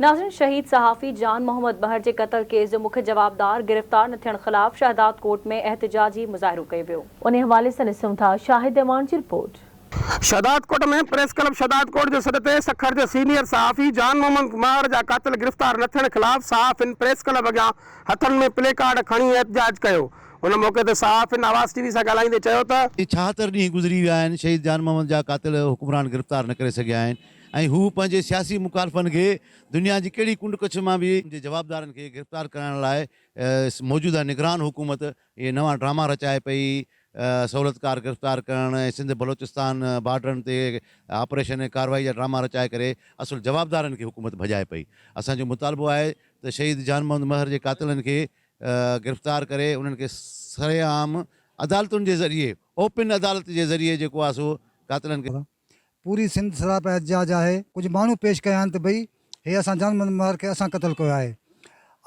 ناظرين شهيد صحافي جان محمد مهر جي قتل ڪيس جو مک جوابدار گرفتار نه ٿيڻ خلاف شهداد ڪوٽ ۾ احتجاجي مظاهرو ڪيو ويو. انهي حوالي سان ڏسون ٿا شاهد اعواڻ جي report. Shahdadkot ۾ press club Shahdadkot جي سڏ تي سکر جي سينيئر صحافي جان محمد مهر جا قاتل گرفتار نه ٿيڻ خلاف صحافين پريس ڪلب اڳيان هٿن ۾ پلي ڪارڊ کڻي احتجاج ڪيو. ان موقعي تي صحافين آواز ٽي وي سان ڳالهائيندي چيو ته. 76 ڏينهن گذري ويا آهن شهيد جان محمد جا قاتل حڪمران گرفتار نه ڪري سگهيا آهن ۽ هو پنهنجي سياسي مخالفن کي دنيا جي ڪهڙي ڪنڊ ڪڇ مان به جي جوابدارن کي گرفتار ڪرائڻ لاء موجوده نگران حڪومت اهي نوان ڊراما رچائي پئي، سهولتڪار گرفتار ڪرڻ ۽ سنڌ بلوچستان بارڊرن تي آپريشن ۽ ڪارروائي جا ڊراما رچائي ڪري اصل جوابدارن کي حڪومت ڀڄائي پئي. اسان جو مطالبو آهي ته شهيد جان محمد مهر جي قاتلن کي گرفتار ڪري انهن کي سرعام عدالتن جي ذريعي اوپن عدالت جي ذريعي جيڪو آهي سو قاتلن کي. پوري سنڌ سراپا احتجاج آهي. ڪجهه ماڻهو پيش ڪيا آهن ته ڀئي هي اسان جان محمد مهر کي اسان قتل ڪيو آهي.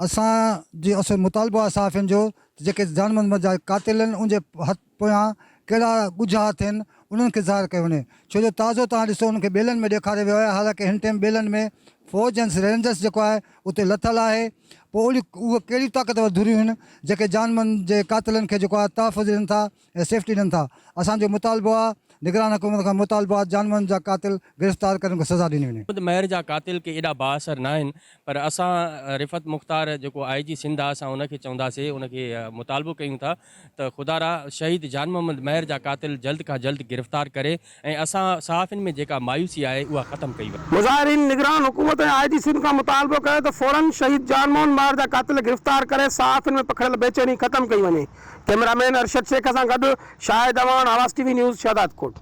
اسان جي اصل مطالبو آهي صحافين جو ته جيڪي جان محمد مهر جا قاتل آهن ان جي هٿ پويان ڪهڙا ڳجها هٿ آهن انهن کي ظاهر ڪيو وڃي ڇو جو تازو توهان ڏسو انهن کي ٻيلن ۾ ڏيکاريو ويو آهي حالانڪه هن ٽيم ٻيلن ۾ فوج ۽ رينجرس جيڪو آهي اتي لٿل آهي پوء اهڙيون اهي ڪهڙيون طاقتور ڌريون آهن جيڪي جان محمد جي قاتلن کي جيڪو آهي تحفظ ڏين ٿا ۽ سيفٽي ڏين ٿا اسان جو مطالبو آ نگران حڪومت کان مطالبو آ جانورن جا قاتل گرفتار ڪري ان کي سزا ڏني وڃي. محمد مهر جا قاتل ڪي ايڏا بااثر ناهن پر اسان رفعت مختار جيڪو آء جي سنڌ آ اسان ان کي چونداسي ان کي مطالبو ڪيون ٿا ته خدارا شهيد جان محمد مهر جا قاتل جلد کان جلد گرفتار ڪري ۽ اسان صحافين ۾ جيڪا مايوسي آهي اها ختم ڪئي وڃي. مظاهرين نگران حڪومت ۽ آء جي سنڌ کان مطالبو ڪيو ته فورن شهيد جان محمد مهر جا قاتل گرفتار ڪري صحافين ۾ پکڙيل بيچيني ختم ڪئي وڃي. ڪئميرا مين ارشد شيخ سان گڏ Shahid Awan, Awaz T V news, Shahdadkot.